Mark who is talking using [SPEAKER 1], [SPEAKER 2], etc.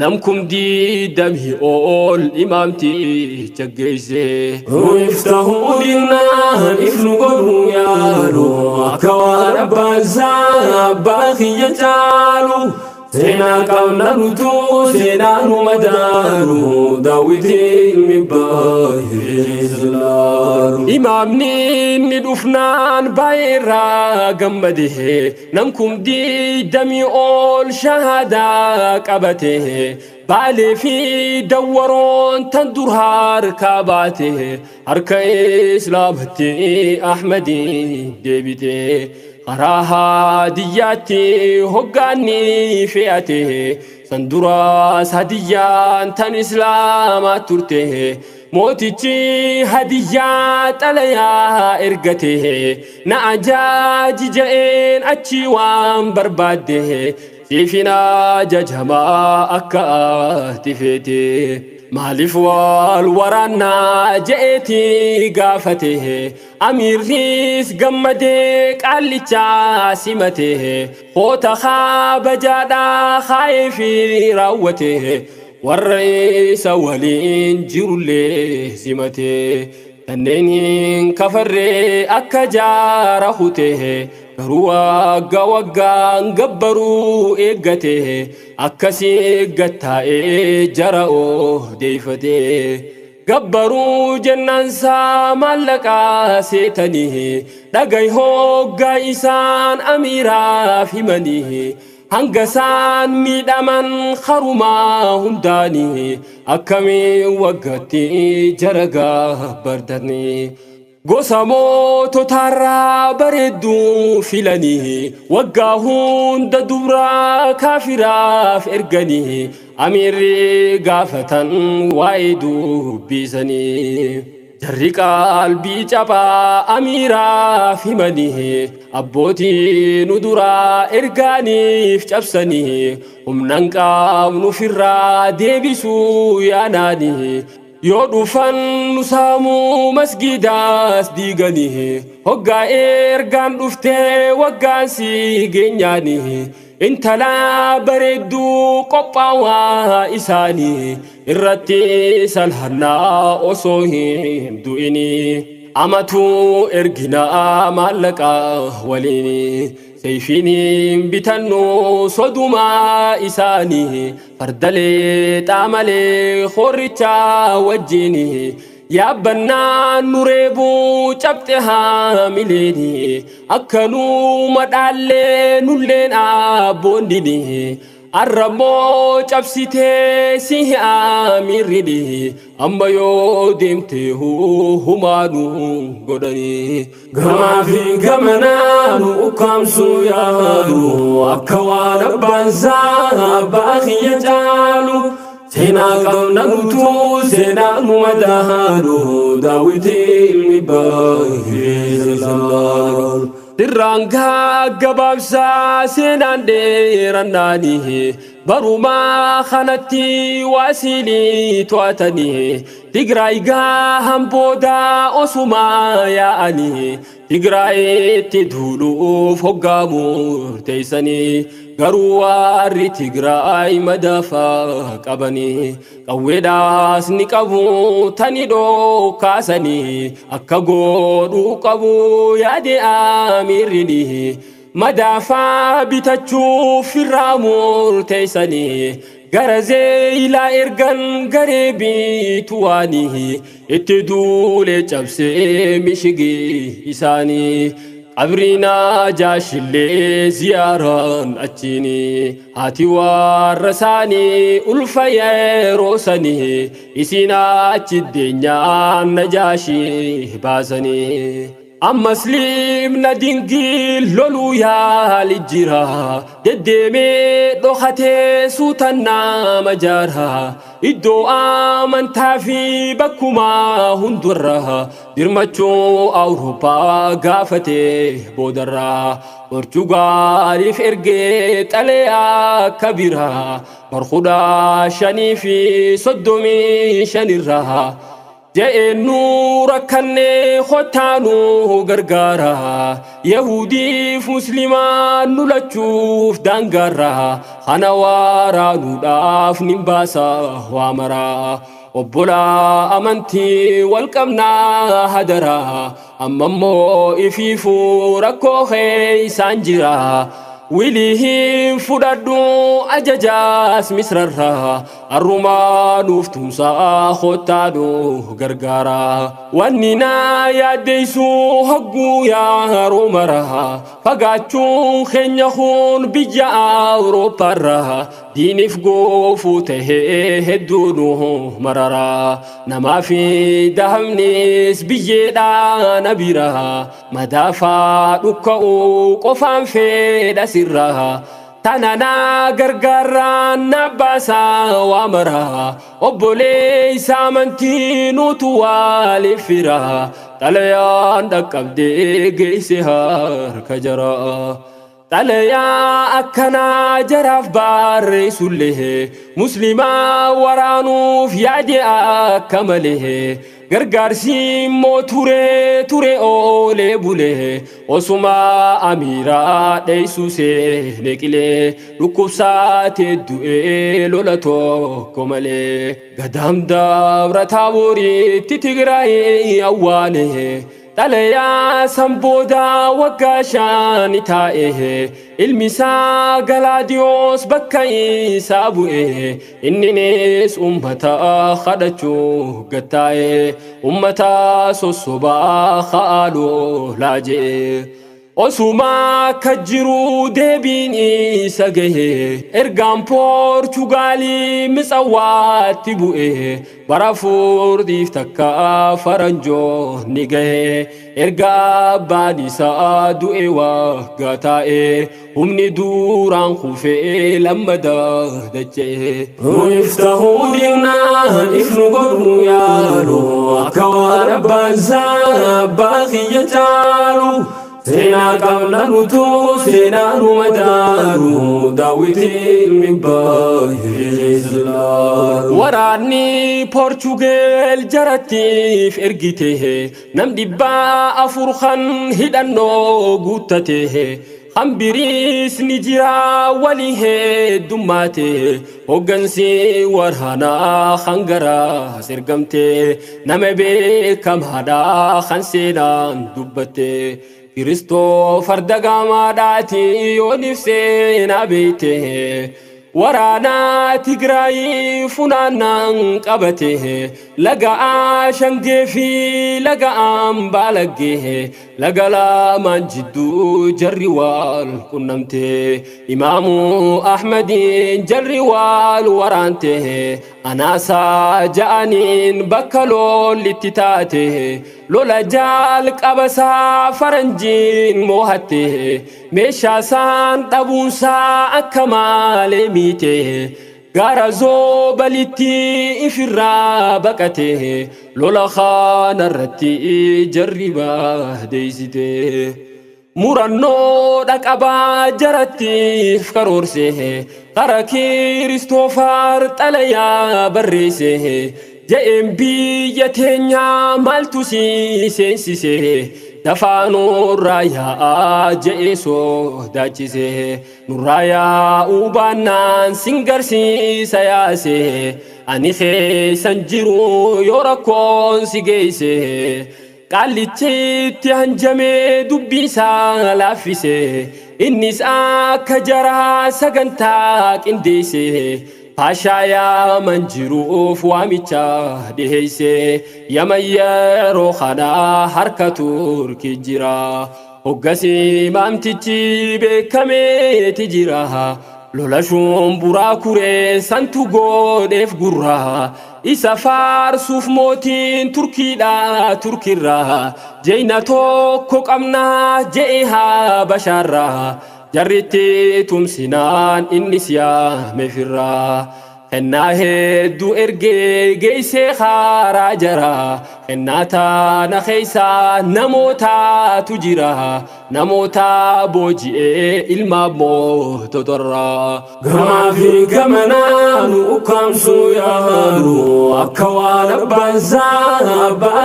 [SPEAKER 1] Namkum diidamii ol imaamticha geesse. Iftahuu dinnaan ifnu godhuu yaalu akka waan abbaan isaa abbaa kiyya caalu. Seenaa qabna nutuu seenaa nu madaalu Daawwiti ilmi baay'ee laalu. Imaamni inni dhufnaan baay'ee irraa gammade, namkum 20 ol shahadaa qabate. Baalee fi dawwaroon tan dur harkaa baate harka Islaamatti Ahmadiin deebite. Karaa Hadiyyaatti hoggaanni fe'ate, san duraas Hadiyyaan tan Islaamaa turte. Mootichi Hadiyyaa xalayaa ergate, na ajaaji ja'een achi waan barbaadde siifin ajajamaa akka ati feete. Maaliif wal waraannaa je'eeti gaafate. Amiirris gammadee qaallichaa simate, hoota kabajaadhaa kaayee fi raawwate, warra isa waliin jirullee simate. Kanneen hin kafarree akka jaara hute, garuu waggaa waggaan gabbaruu eeggate, akkasii gattaa'ee jara odeeffate. Gabbaruu jennaansaa maallaqaa seetanii dhagay hoggaa isaan amiiraaf himanii, hanga isaan miidhaman harumaa hundaanii akkamiin waggatti jara gabbartanii. Gosa moototaarraa bareedduu filanii waggaa hunda dubraa kaafiraaf erganii, amiirri gaafatan waa'ee dubbisanii. Jarri qalbii cabaa amiiraaf himanii, abbootii nu duraa ergaaniif cabsanii, humnan qabnu firraa deebisuu yaanaanii. Yoo dhufan nu saamuu masgiidaas diiganii, hoggaa ergaan dhuftee waggaan si geenyaanii, intala bareedduu qophaawaa isaanii irratti salhannaa osoo hin du'ini. Amatu erginaa maallaqa waliin, seeyfiin bitannu sodumaa isaanii, fardalee xaamalee horichaa wajjin yaabbannaan nu reebuu cabxe haamileeni, akkanuma dhaallee nulleen abboonnini. Arrammoo cabsitee si amiirrini, amma yoo deemte humaanu godhani. Gamaa fi gamanaa nu ukkaamsuu yaalu akka waan abbaan isaa abbaa kiyya caalu. Seenaa qabna nutuu seenaa nu madaalu Daawwiti ilmi baay'ee laalu. Dirraan gabaabsaa seenaan dheerannaanii barumaa kanatti waasilii to'atanii, Tigraay gahan booda osumaa yaa'anii Tigraayitti duuluuf hoggaa murteessanii, garuu warri Tigraay madaafaa qabanii qawweedhaas ni qabu tani dhokkaasanii, akka godhuu qabu yaade amiirrini. Madaafaa bitachuuf irraa murteessanii gara Zeeyilaa ergan garee bituwaanii, itti duulee cabsee mishigii isaanii. Qabriinaa jaashillee ziyaaraan achiini, haati warra isaanii ulfa yeroo sanii, isin achi deenyaan Najaashii baasanii. Ammas Libna Dingil loluu yaali jira, deddeemee dhokatee suutan nama jaara, iddoo amantaa fi bakkuma hundarra dirmachuu Awurooppaa gaafate. Boodarra Portugaaliif ergee xalayaa akka biraa bar 15 fi 35rraa. Je'een nu rakkannee kottaanuu gargaara Yahudiif Muslimaan nu lachuuf daangaarra kana waraanuudhaaf nin baasa waa maraa obbolaa amantii wal qabnaa hadaraa amma immoo ifiifuu rakkoo keeysaan jira wilihin fudhadhu ajajaas misrarraa arrumaa nuuf tumsaa kottaadhu gargaara wanni naa yaaddeessu hogguu yaaroo mara fagaachuun keenya kun biyya awurooppaarraa diiniif goofuu tahee hedduu nu marara namaa fi dahabnis biyyeedhaa na bira madaafaa dhukka'uu qofaan fedha sirraa tananaa gargaarraan na baasaa waa mara obboleessa amantii nutu waaliif fira xalayaan dhaqqabdee geesse harka jara. Xalayaa akkanaa jaraaf barreessullee muslimaa waraanuuf yaade akka malee gargaarsi immoo ture ture oolee bulee osuma amiiraa dheessuu seene qilee dhukkubsaatee du'ee lola tokko malee gadaam dabra taaboriitti Tigraay awwaale. Xalayaa san booda waggaa shan taa'e ilmi isaa Galaadiyoos bakka isaa bu'e inninis ummata kadhachuu gattaa'e ummata sossobaa ka'aaloo laaje'e. Osuma akka jiru deebiin isa gahe ergaan Poorchugaalii Mitsawaatti bu'e bara furdiif takka faranjoonni gahe erga abbaan isaa du'e waggaa taa'e humni duraan kufee lammada dacha'e. Iftahuu diinaan ifnu godhuu yaalu akka waan abbaan isaa abbaa kiyya caalu. Seenaa qabna nutu seenaa nu madaalu daawwiti ilmi baay'ee Waraanni Poorchugeel jarattiif ergite nam 400 kan hidhannoo guuttate hambiriis ni jira walii heddummaate hoggansi waraanaa hangaraas ergamte nama beekamaadhaa kan seenaan dubbatte. Kiristoofer Dagamaadhaati yooniif seenaa beekte waraanaa Tigraay funaannaan qabate laga Ashangee fi laga Ambaalaggee laga lamaan jidduu jarri wal qunnamte Imaamu Ahmadiin jarri wal waraante anaasaa ja'aniin bakka lollitti taate lola jaal qabasaa faranjiin moohatte meeshaasaan dhabuunsaa akka maalee miite gaara zoobalitti ifirraa baqate lola kanarratti jarri baadeessite. Murannoo dhaqabaa jarattiif karoorse qara Kiristoofar xalayaa barreesse je'een biyya teenyaa maaltu si seensise dafaa nurraa yaa'aa je'ee sodaachise nurraa yaa'uu baannaan sin garsiisa yaase ani keessan jiru yoo rakkoon si geesse. Qaallichitti hanjamee dubbii isaa laaffise innis akka jaraa sagantaa qindeesse Paashaa yaaman jiruuf waamicha dhiheesse Yaman yeroo kanaa harka Turkii jira hoggasii maamtichi beekameeti jira lola shumburaa kuree santu godheef gurraa isa faarsuuf mootiin Turkiidha Turkirraa jeyna tokko qabnaa je'e Habashaarraa jarritti tumsinaan innis yaame firraa. Kennaa hedduu ergee geessee haaraa jara. Kennaa taana keessa namootaatu jira. Namoota booji'ee ilma moototarraa. Gamaa fi gamanaa nu ukkaamsuu yaalu akka waan abbaan isaa abbaa.